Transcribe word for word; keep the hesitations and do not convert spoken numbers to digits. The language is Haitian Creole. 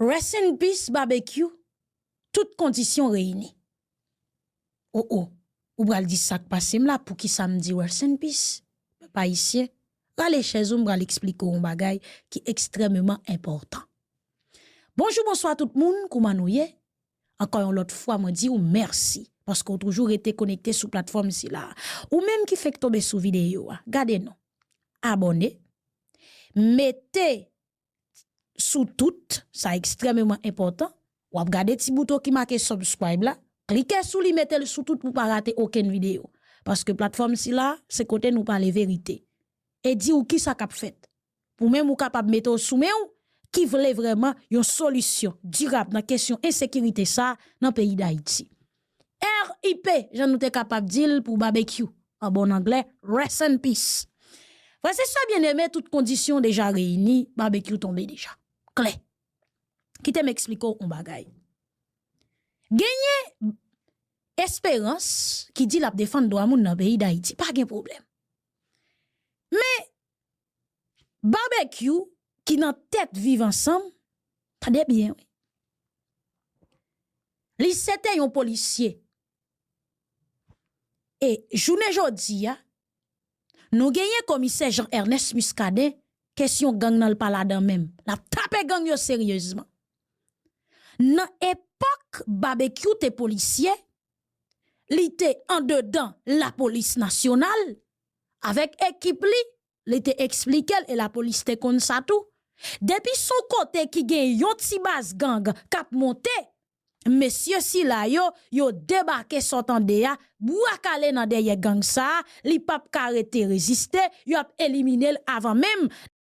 Rest in peace, Babekyou. Tout kondisyon reyini. O o, ou pral di sa k pase m la, poukisa m di rest in peace? Pèp ayisyen, rale chèz ou, m pral eksplike w yon bagay ki ekstrèmeman enpòtan. Bonjou, bonswa tout moun, kouman nou ye? Ankò yon lòt fwa, mwen di w mèsi, paske w toujou rete konekte sou platfòm sila. Ou menm ki fenk tonbe sou videyo a, gade non. Abòne, mete sou tout, sa ekstrèmeman enpòtan. W ap gade ti bouton ki make subscribe la, klike sou li, mete l sou tout pou w pa rate okenn videyo. Paske platfòm sila, se kote nou pale verite. E di w kisa k ap fèt. Pou menm ou kapab mete w sou men w, ki vle vrèman yon solisyon dirab nan kesyon ensekirite sa a nan peyi Dayiti. R I P, jan nou te kapab di l pou Babekyou, an bon anglè, rest in peace. Frè e sè byeneme, tout kondisyon deja reyini, Babekyou tonbe deja. Klè. Kite m eksplike w yon bagay. Genyen Esperans ki di l ap defann dwa moun nan peyi Dayiti, pa gen pwoblèm. Men, Babekyou ki nan tèt Viv Ansanm, tande byen, wi. Li se te yon polisye. E jounen jodi a, nou genyen komisè Jean Ernest Muscadin, kesyon gang nan l pa ladan menm. L ap tape gang yo seryezman. Nan epòk Babekyou te polisye, li te andedan lapolis nasyonal, avèk ekip li, li te eksplike l, e lapolis te konn sa tou. Depi s on kote ki gen yon ti baz gang k ap monte, mesye sila yo, yo debake sa w tande a, bwa kale nan dèyè gang sa a, li p ap ka rete reziste, y ap elimine l avan menm